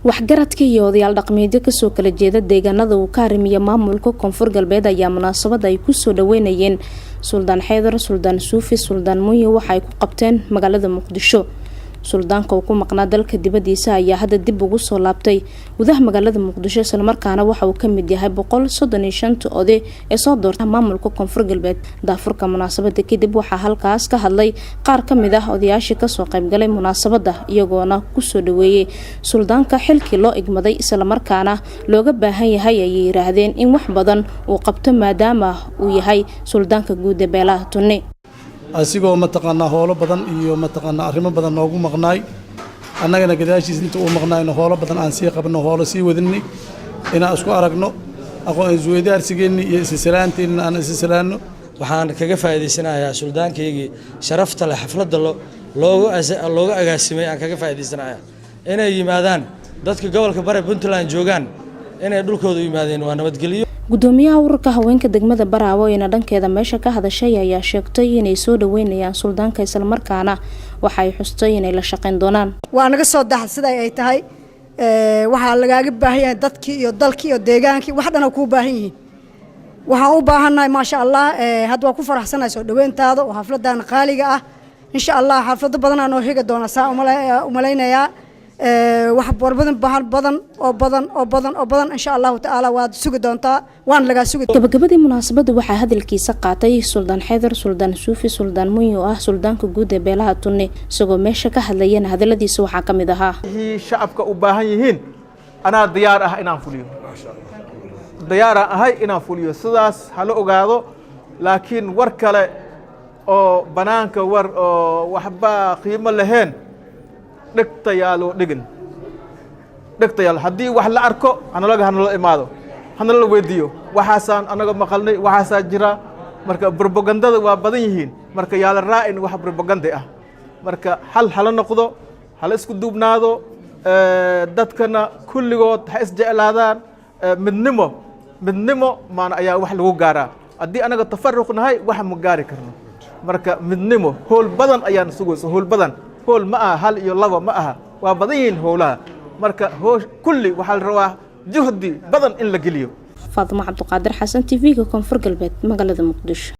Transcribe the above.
Waxgaradka iyo odayaal dhaqameedyo kasoo kala jeeda deegaanada uu ka arrimiya maamulka Koonfur Galbeed ayaa munaasabada ay kusoo dhaweynayeen Suldaan Xeydar, Suldaan Suufi, Suldaan Munye waxa ay ku qabteen magaalada Muqdisho. Suldaanka uu ku maqnaa dalka dibadiisa ayaa hadda dib ugu soo laabtay gudaha magaalada Muqdisho, islamarkaana waxa uu kamid yahay 135-ta oday ee soo doorta maamulka Koonfur Galbeed. Daafurka munaasabada kadib waxaa halkaas ka hadlay qaar kamid ah odayaashii kasoo qaybgalay munaasabada, iyagoona kusoo dhaweeyey suldaanka xilkii loo igmaday, islamarkaana looga baahan yahay, ayay yiraahdeen, in wax badan uu qabto maadaama uu yahay suldaanka guud ee beelaha Tunni. Asigoo mataqaanaa howlo badan iyo mataqaanaa arrimo badan noogu maqnaay, annagana gadaashiis inta uu maqnaayno howlo badan aan sii qabno, howlo sii wadinay, inaan isku aragno, aqoon isweydaarsigeenni iyo isisalaanteenna aan isisalaanno. Waxaan kaga faa'iidaysanayaa suldaankaygii sharafta leh xafladda looga agaasimay. Aan kaga faa'iidaysanayaa inay yimaadaan dadka gobolka Bare Puntland joogaan, inay dhulkooda u yimaadeen waa nabadgelyo. Gudoomiyaha ururka haweenka degmada Baraawo ina dhankeeda meesha ka hadashay ayaa sheegtay inay soo dhaweynayaan suldaanka, islamarkaana waxa ay xustay inay la shaqeyn doonaan. Waa naga soo daxa sida ay tahay. Waxaa lagaaga baahan yahay dadkii iyo dalkii iyo deegaankii, wax dhana kuu baahan yihiin. Waxaan u baahannahay, maasha Allah, hadda waa ku faraxsanahay soo dhaweyntaada oo xafladan qaaliga ah. Insha Allah xaflado badanaa noo hegi doona, saa umalaynayaa. Wax warbadan bahan badan oo badan oo badan oo badan, insha Allahu tacaala, waad sugi doontaa, waana lagaa sugi. Gabagabadii munaasabada waxaa hadalkiisa qaatay Suldaan Xeydar, Suldaan Suufi, Suldaan Munyi oo ah suldaanka guud ee beelaha Tunni. Isagoo meesha ka hadlayana hadaladiisa waxaa kamid ahaa: Wixii shacabka u baahan yihiin anaa diyaar ah inaan fuliyo, diyaaraan ahay inaan fuliyo, sidaas hala ogaado. Laakiin war kale oo banaanka, war oo waxba qiimo lahayn, dhegta yaa loo dhigin, dhegta yaal. Haddii wax la arko, hanalaga hanala imaado, hanala weydiiyo. Waxaasaan anaga maqalnay, waxaasaa jira. Marka brobagandada waa badan yihiin, marka yaa la raacin wax brobaganda ah. Marka hal hala noqdo, hala isku duubnaado, dadkana kulligood ha isjeclaadaan. Midnimo, midnimo maana ayaa wax lagu gaaraa. Haddii anaga tafaruq nahay, wax ma gaari karno. Marka midnimo, howl badan ayaan sugayso, howl badan. Howl ma aha hal iyo laba ma aha, waa badan yihiin howlaha. Marka hoosh kulli waxaa la rabaa juhdi badan in la geliyo. Faadimo Cabdiqaadir Xasan, TV-ga Koonfur Galbeed, magaalada Muqdisho.